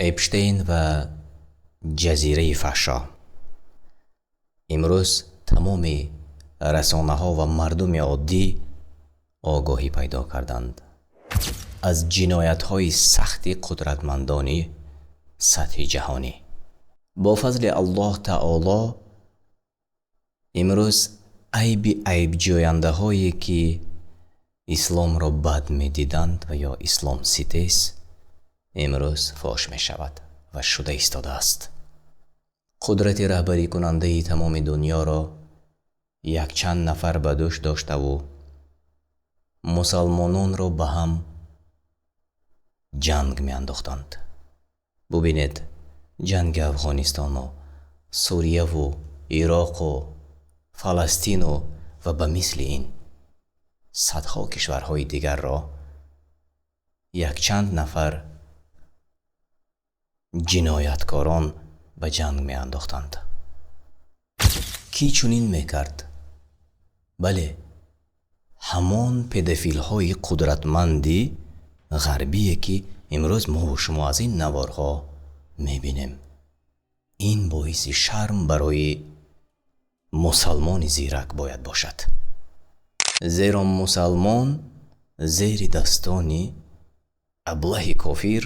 Эпштейн ва ҷазираи фаҳшо. Имрӯз тамоми расонаҳо ва мардуми оддӣ огоҳӣ пайдо карданд аз ҷиноятҳои сахти қудратмандони сатҳи ҷаҳонӣ. Бо фазли Аллоҳ Таоло имрӯз айби айбҷӯяндаҳое, ки исломро бад медиданд ва ё исломситез, имрӯз фош мешавад ва шуда истодааст. Қудрати раҳбарикунандаи тамоми дунёро якчанд нафар ба дӯш доштаву мусалмононро ба ҳам ҷанг меандохтанд. Бубинед, ҷанги Афғонистону Сурияву Ироқу Фаластину ва ба мисли ин садҳо кишварҳои дигарро якчанд нафар ҷинояткорон ба ҷанг меандохтанд. Кӣ чунин мекард? Бале, ҳамон педофилҳои қудратманди ғарбие, ки имрӯз мову шумо аз ин наворҳо мебинем. Ин боиси шарм барои мусалмони зирак бояд бошад. Зеро мусалмон зери дастони аблаҳи кофир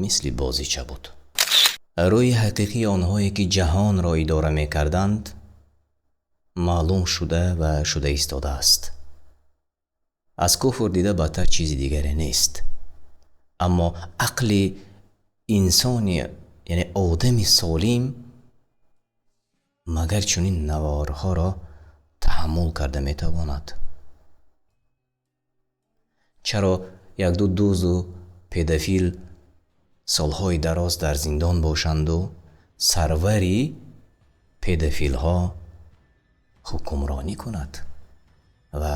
мисли бозича буд. Рӯи ҳақиқии онҳое, ки ҷаҳонро идора мекарданд, маълум шуда ва шуда истодааст. Аз куфр дида бадтар чизи дигаре нест. Аммо ақли инсони, яъне одами солим, магар чунин наворҳоро таҳаммул карда метавонад? Чаро якду дузду педофил солҳои дароз дар зиндон бошанду сарвари педофилҳо ҳукмронӣ кунад ва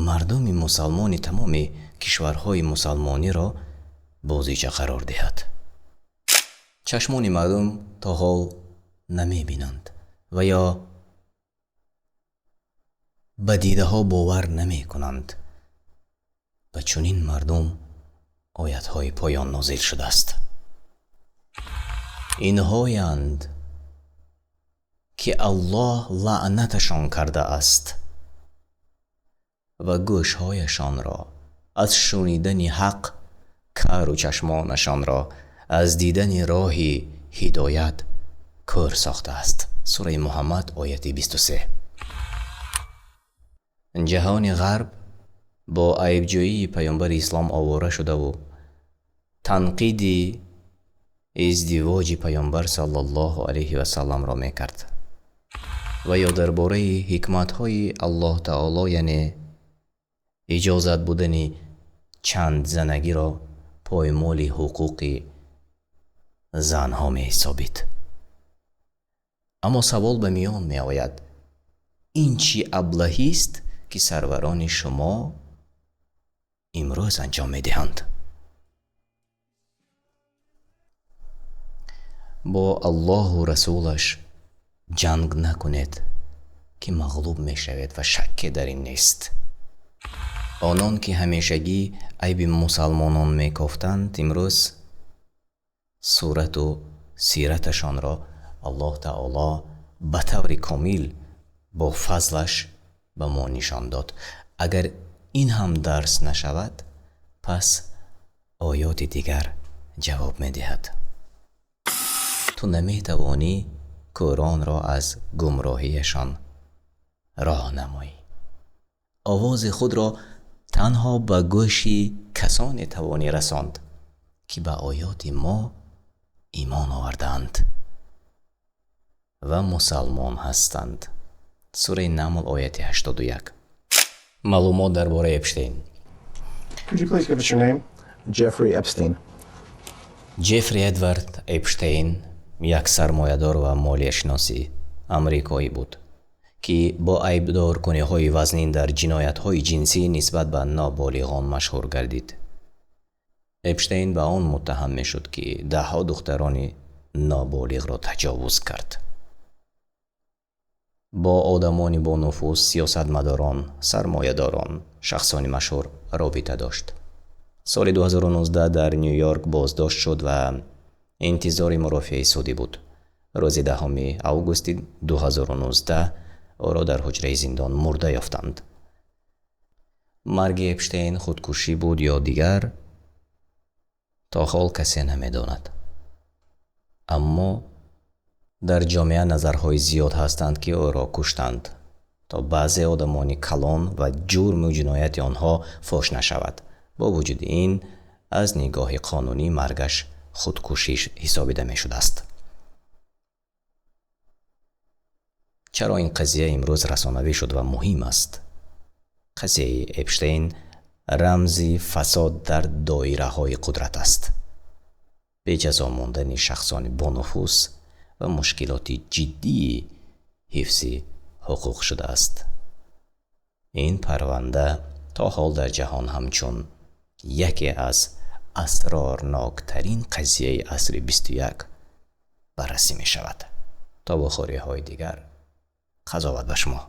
мардуми мусалмони тамоми кишварҳои мусалмониро бозича қарор диҳад? Чашмони мардум то ҳол намебинанд ва ё ба дидаҳо бовар намекунанд. Ба чунин мардум оятҳои поён нозил шудааст. Инҳоянд, ки Аллоҳ лаънаташон кардааст ва гӯшҳояшонро аз шунидани ҳақ кару чашмонашонро аз дидани роҳи ҳидоят кӯр сохтааст. Сураи Муҳаммад, ояти 23. Ҷаҳони ғарб бо айбҷӯии паёмбари ислом овора шудаву танқиди издивоҷи паёмбар саллаллоҳу алайҳи васалламро мекард ва ё дар бораи ҳикматҳои Аллоҳ Таоло, яъне иҷозат будани чандзанагиро поймоли ҳуқуқи занҳо меҳисобид. Аммо савол ба миён меояд: ин чӣ аблаҳист, ки сарварони шумо имрӯз анҷом медиҳанд? Бо Аллоҳу расулаш ҷанг накунед, ки мағлуб мешавед ва шакке дар ин нест. Онон, ки ҳамешагӣ айби мусалмонон мекофтанд, имрӯз сурату сираташонро Аллоҳ Таоло ба таври комил бо фазлаш ба мо нишон дод. Агар ин ҳам дарс нашавад, пас оёти дигар ҷавоб медиҳад. Ту наметавонӣ кӯронро аз гумроҳияшон роҳ намоӣ. Овози худро танҳо ба гӯши касоне тавонӣ расонд, ки ба оёти мо имон овардаанд ва мусалмон ҳастанд. Сураи Намл, ояти 81. Маълумот дар бораи Эпштейн. Could you please give us your name? Jeffrey Epstein. Ҷеффри Эдвард Эпштейн як сармоядор ва молияшиноси амрикоӣ буд, ки бо айбдоркуниҳои вазнин дар ҷиноятҳои ҷинсӣ нисбат ба ноболиғон машҳур гардид. Эпштейн ба он муттаҳам мешуд, ки даҳҳо духтарони ноболиғро таҷовуз кард. Бо одамони бонуфуз, сиёсатмадорон, сармоядорон, шахсони машҳур робита дошт. Соли 2019 дар Ню-Йорк боздошт шуд ва интизори мурофиаи судӣ буд. Рӯзи 10 августи 2019 ӯро дар ҳуҷраи зиндон мурда ёфтанд. Марги Эпштейн худкушӣ буд ё дигар, то ҳол касе намедонад. Аммо дар ҷомеа назарҳои зиёд ҳастанд, ки ӯро куштанд, то баъзе одамони калон ва ҷурму ҷинояти онҳо фош нашавад. Бо вуҷуди ин, аз нигоҳи қонунӣ маргаш худкушӣ ҳисобида мешудааст. Чаро ин қазия имрӯз расонавӣ шуд ва муҳим аст? Қазияи Эпштейн рамзи фасод дар доираҳои қудрат аст. Беҷазо мондани шахсони бонуфуз ва мушкилоти ҷиддии ҳифзи ҳуқуқ шудааст. Ин парванда то ҳол дар ҷаҳон ҳамчун яке аз асрорноктарин қазияи асри 21 баррасӣ мешавад. То бухориҳои дигар, қазоват ба шумо.